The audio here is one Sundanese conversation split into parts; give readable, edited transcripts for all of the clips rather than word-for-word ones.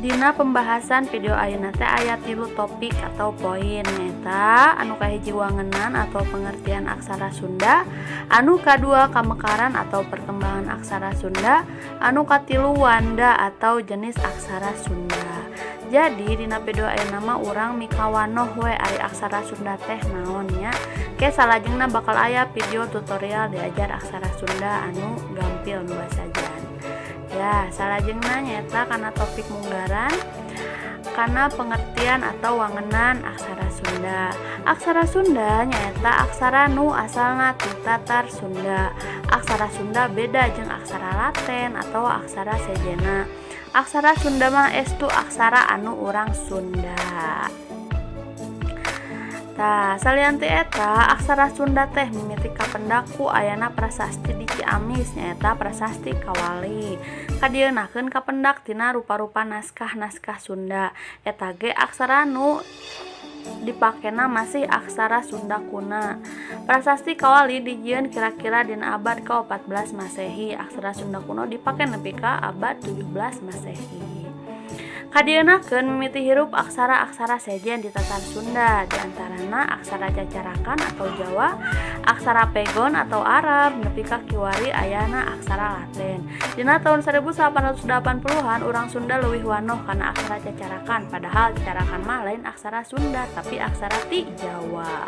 Dina pembahasan video ayeuna teh aya tilu topik atau poin, nyaeta anu kahiji wangenan atau pengertian aksara Sunda, anu kadua kamekaran atau perkembangan aksara Sunda, anu katilu wanda atau jenis aksara Sunda. Jadi dina video ayeuna mah urang mikawanoh we ari aksara Sunda teh naon nya. Ke salajengna bakal aya video tutorial diajar aksara Sunda anu gampil nu basajan. Ya, salajengna nyaeta kana topik munggaran, kana pengertian atau wangenan aksara Sunda. Aksara Sunda nyaeta aksara nu asalna ti Tatar Sunda. Aksara Sunda beda jeung aksara Latin atau aksara sejenna. Aksara Sunda mah estu aksara anu urang Sunda. Tah, salian ti eta, aksara Sunda teh mimiti kapendak ku ayana prasasti di Ciamis, nyaeta Prasasti Kawali. Kadieunakeun kapendak tina rupa-rupa naskah-naskah Sunda. Eta ge aksara nu dipakena masih aksara Sunda kuna. Prasasti Kawali dijieun kira-kira dina abad ke-14 Masehi. Aksara Sunda kuno dipake nepi ka abad 17 Masehi. Kadieunakeun mimiti hirup aksara-aksara sejen di Tatar Sunda, di antarana aksara Cacarakan atau Jawa, aksara Pegon atau Arab, nepi ka kiwari ayana aksara Latin. Dina tahun 1880-an urang Sunda leuwih wanoh kana aksara Cacarakan, padahal Cacarakan mah lain aksara Sunda tapi aksara ti Jawa.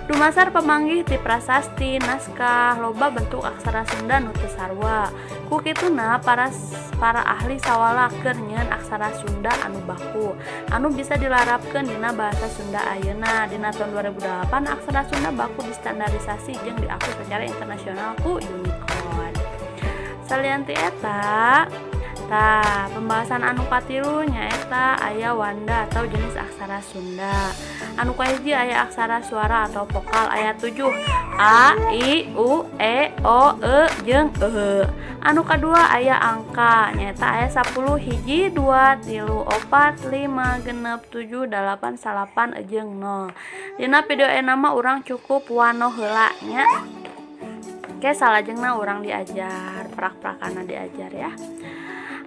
Dumasar pamanggih ti prasasti, naskah, loba bentuk aksara Sunda nu teu sarua. Ku kituna para para ahli sawala keur nyieun aksara Sunda anu baku anu bisa dilarapkeun dina bahasa Sunda ayeuna. Dina tahun 2008 aksara Sunda baku distandarisasi jeung diakui secara internasional ku Unicode. Salian ti eta, tah, pembahasan anu katilu nyaeta aya wanda atau jenis aksara Sunda. Anu kahiji aya aksara suara atau vokal, aya 7: A, I, U, E, O, E, jeung E. Anu kadua aya angka, nyaeta aya 10: 1, 2, 3, 4, 5, 6, 7, 8, 9 jeung 0. Dina video ayeuna mah urang cukup wanoh heula nya. Oke, salajengna urang diajar prak-prakana, diajar ya.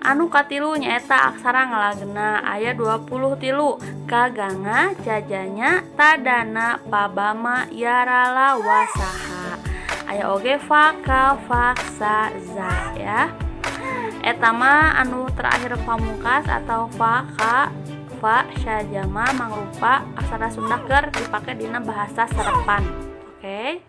Anu katilu nyaeta aksara ngalagena, aya 23: kaganga, jajanya, tadana, pabama, yarala, wasaha. Aya oge faka, faksa, za ya. Eta mah anu terakhir pamungkas atau fa ka fa syajama mangrupa aksara Sunda keur dipake dina bahasa serepan. Oke.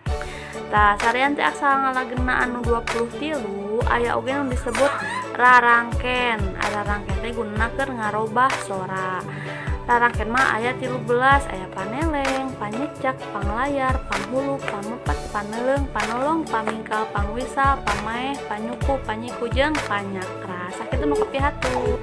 Tah, salian ti aksara ngalagena anu 23, aya oge nu disebut rarangken. Rarangken teh gunana keur ngarobah sora. Rarangken mah aya 13, aya paneleng, panyecek, panglayar, panghulu, pamepet, paneleung, panolong, pamingkal, pangwisal, pamaeh, panyuku, panyiku jeung panyakra. Sakitu nu kapihatu.